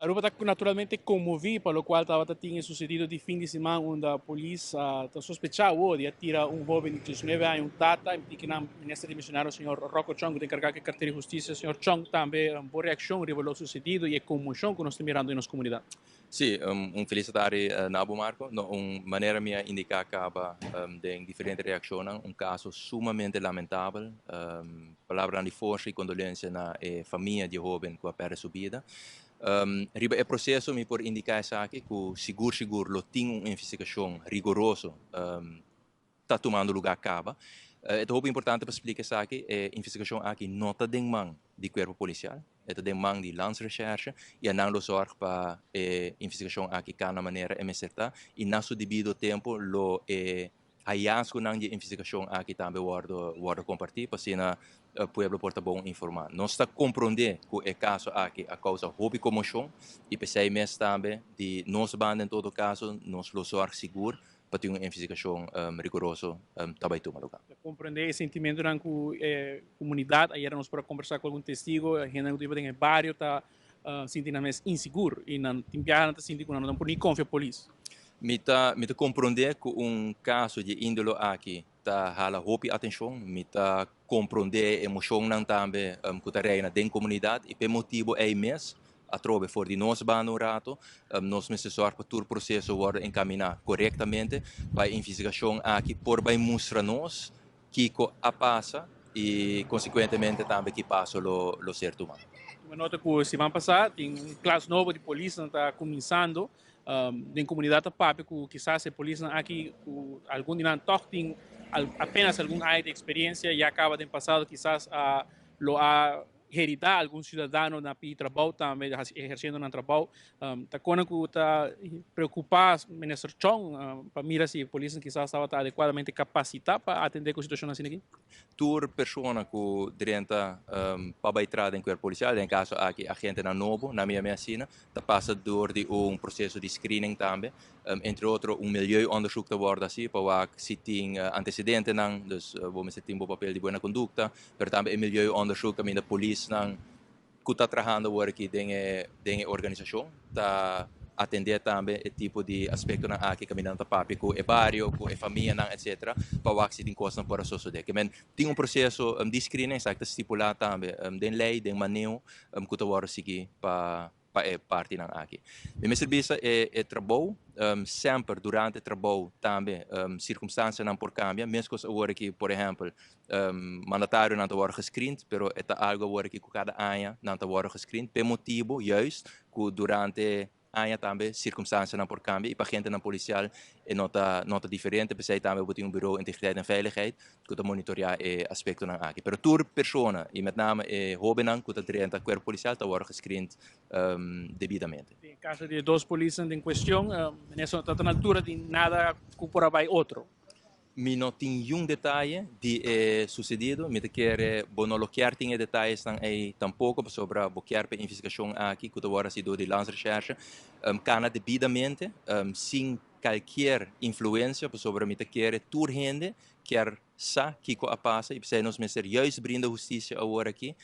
Aruba ta naturalmente conmovi pa locual tabata tin e sucedido di fin di siman unda polis ta sospecha awo di a tira un hoben di 19 aña, un tata. Y kinan Minister di Misionario señor Rocco Chong cu ta encarga cu e cartera di husticia. Señor Chong, tambe bo reaccion riba lo sucedido y e conmocion cu nos ta mirando den nos comunidad. Si, un felis tardi na bo, Marco. No, un manera mi a indica caba den diferente reaccionnan, un caso sumamente lamentabel. Palabra di forsa y condolencia na e famia di hoben cu a perde su bida. Riba e proceso mi por indica esaki, cu sigur sigur lo tin un investigacion riguroso ta tumando luga caba. E ta hopi importante pa splica esaki: e investigacion aki no ta den man di cuerpo policial, e ta den man di Landsrecherche y nan lo zorg pa e investigacion aki cana manera e mester ta y na su debido tempo lo e hallazgonan di investigacion aki tambe wordo comparti pa asina pueblo por ta bon informa. Nos ta compronde cu e caso aki a causa hopi conmocion y p'esey mes tambe di nos banda, en todo caso, nos lo zorg sigur pa tin un investigacion riguroso tambe tuma luga. Comprende e sentimento cu comunidad, ayera nos por a combersa cu algun testigo, hende cu den bario ta sinti mes inseguro y nan tin biaha ta sinti cu nan no por ni confia polis. Mi ta comprende cu un caso di indole aki ta hala hopi atencion, mi ta comprende emocionnan tambe cu ta reina den comunidad y pa e motibo ey mes, atrobe for di nos banda un rato, nos mester zorg pa tur proceso wordo encamina corectamente, pa e investigacion aki por bay mustra nos kico a pasa y consecuentemente tambe ki paso lo ser tuma. Mi a nota cu siman pasa tin un klas nobo di polis ta cuminsando den comunidad, ta papia cu kisas e polis aki, cu algun di nan toch tin apenas algun aña di experiencia y a caba den pasado kisas lo a herida algun ciudadano na pia trabou tambe eherciendo nan trabou. Ta con cu ta preocupa Minister Chong pa mira si polis kisas tabata adecuadamente capacita pa atende cu e situacion asina aki? Tur persona cu drenta pa bay traha den cuerpo policial, den caso aki agentenan nobo, na mi asina, ta pasa door di un proceso di screening tambe. Entre otro, un milieuonderzoek ta wordo haci pa wak si tin antecedentenan, dus bo mester tin bo papel di buena conducta, pero tambe e milieuonderzoek caminda polisnan cu ta trahando awor aki den e organisacion ta atende tambe e tipo di aspectonan aki, caminda ta papia cu e bario, cu e famianan, etc., pa wak si tin cosnan por a sosode. Kemen tin un proceso di screening, esaki ta stipula tambe den ley, den maneho cu ta wordo sigui pa e partinan aki. Mi mester bisa e trabou, semper durante e trabou tambe circunstancianan por cambia, mescos awor aki, por ehempel, mandatarionan ta wordo gescreend, pero e ta algo awor aki cu cada aña nan ta wordo gescreend, pa e motibo juist cu durante aña tambe circunstancianan por cambia y pa agentenan policial e no ta diferente. P'esey tambe bo tin un bureau integriteit en veiligheid cu ta monitorea e aspectonan aki. Pero tur persona y met name e hobennan cu ta drenta cuerpo policial ta wordo gescreend debidamente. Den caso di dos polisnan en cuestion, minister no ta na altura di nada cu por a bay otro? Mi no tin ningun detaye di e sucedido, mi ta kere bo no lo kier tin e detayenan ey tampoco, pasobra bo kier pa e investigacion aki, cu ta wordo haci door di Landsrecherche, cana debidamente, sin cualkier influencia, pasobra mi ta kere tur hende kier sa kico a pasa y p'esey nos mester juist brinda husticia awor aki.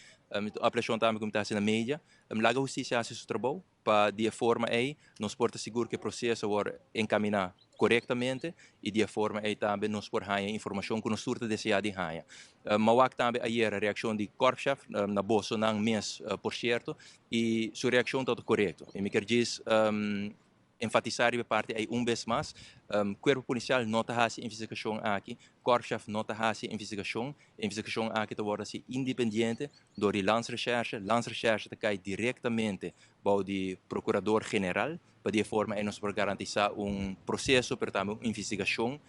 Apelacion tambe cu mi ta haci na media, laga husticia haci su trabou, pa di forma ey nos por ta sigur cu e proceso wordo encamina corectamente y di forma ey tambe nos por haya informacion cu nos tur ta desea di haya. M'a wak tambe ayera reaccion di korpschef na bosonan mes, por cierto, y su reaccion ta corecto. Y mi kier enfatisa e parti ey un bes mas: cuerpo policial no ta haci investigacion aki, korpschef no ta haci investigacion, investigacion aki ta wordo haci independiente door di Landsrecherche. Landsrecherche ta cay directamente bou di procurador general, pa di forma ey nos por garantisa un proceso, pero tambe un investigacion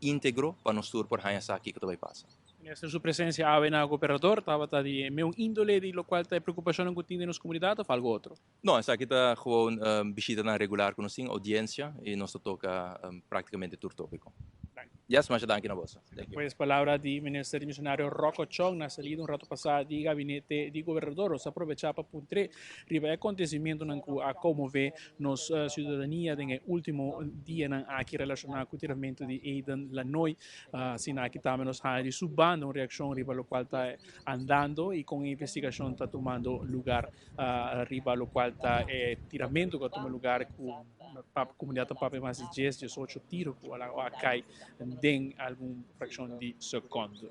integro pa nos tur por haya sa kico ta bay pasa. Minister, su presencia awe na Gobernador tabata di mesun indole di locual ta preocupacion cu tin den nos comunidad of algo otro? No, esaki ta gewoon bishitanan regular cu nos tin, audiencia, y nos ta toca practicamente tur topico. Danki. Yes, masha danki na boso. Thank you. Pues palabra di minister dimisionario Rocco Chong na salida un rato pasá di gabinete di gobernador. Nos a aprovechá pa puntr'é riba e acontecimientonan cu a conmove nos ciudadania den e ultimo dianan aki relaciona cu tiramento di Aiden Lanoy. Asina aki tambe nos haña di su banda un reaccion riba locual ta andando y con e investigacion ta tumando lugar riba locual ta e tiramento cu a tuma lugar cu comunidad ta papia mas di dies, diesocho tiro cu a kai den algun fraccion di secondo.